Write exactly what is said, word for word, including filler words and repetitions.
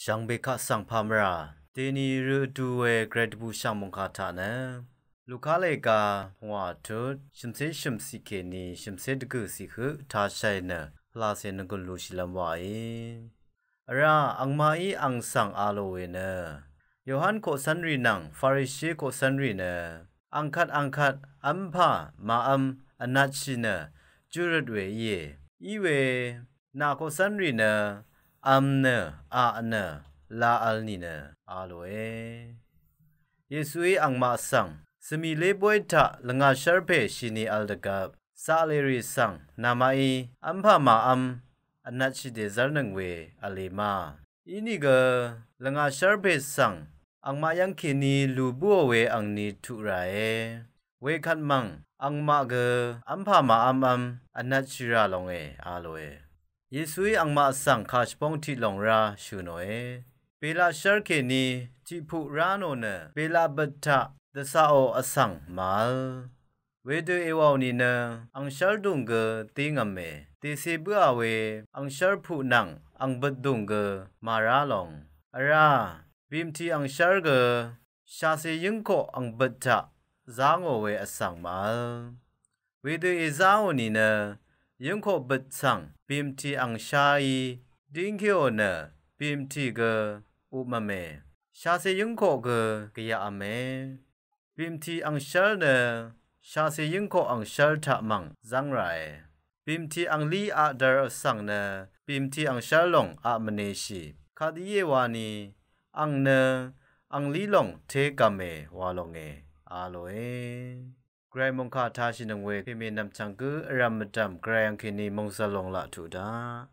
Jv̀ngbè kaq svng pà mvrà dèni rø vdu we gvray dvbùshv̀ng mòngkà taq nø Luka lèga pungwà vtut shø̀mcé shø̀mciq kèní shø̀mcé dvgø̀ciq høq tashàì nø pvlacè nvgùn lushìlv́m wàí. Vrá angmaqí ang svng a lò we nø Yohan koqcv́nrì nvng Farishe koqcv́nrì nø angkvt angkvt v́mpà màv́m vnatshì nø júrøt we íe. Iwe nà koqcv́nrì nø v́m nø aq nø la vl nìnø a lòe. Yesuí angmaq svng svmì lé bóy taq lvngà shv́rpè shini vl dvgvp zaqlèrì svng namaqí v́mpà màv́m vnatshì dèzv́rnøng we v̄le ma. Inìgø lvngà shv́rpè svng angmaq yv́ng kèní lù bǿò we angni tuq ràe. Wekvt mv̀ng angmaq gø v́mpà màv́mv́m vnatshì rà longe a lòe. Yesuí angmaq svng kà shvbóng tiq lòng rá shø̀ nòe. Bèlaq shv́r kèní tiqpuq rá nò nø bèlaq bøt taq dvcaqò vsvng màvl. Wedø èwàò nìnø angshv́r dùng gø dingv̀me. Dècè bǿà we angshv́r puq nvng angbøt dùng gø màrá long. Vrá bìmtì angshv́r gø shàcè yǿngkoq angbøt taq zángò we vsvng màvl. Wedø èzáò nìnø yǿngkoq bøt svng bìmtì angsháí díngkéò nø bìmtì gø upmvme. Shàcè yǿngkoq gø gvyaqvme. Bìmtì angshv́r nø shàcè yǿngkoq angshv́r taq mv̀ng zv́ng ràe. Bìmtì anglí aqdvr vsvng nø bìmtì angshv́r lòng aq mvneshì. Kadø íe wani ang nø anglí lòng té gv̀me wa longe a lòe. Gvray mòngkà tashìnøng we pèmè nv̀mchv̀ng gǿ vrv̀m mvdv̀m gvray angkèní mòngzv̀l lòng laq tuq daq.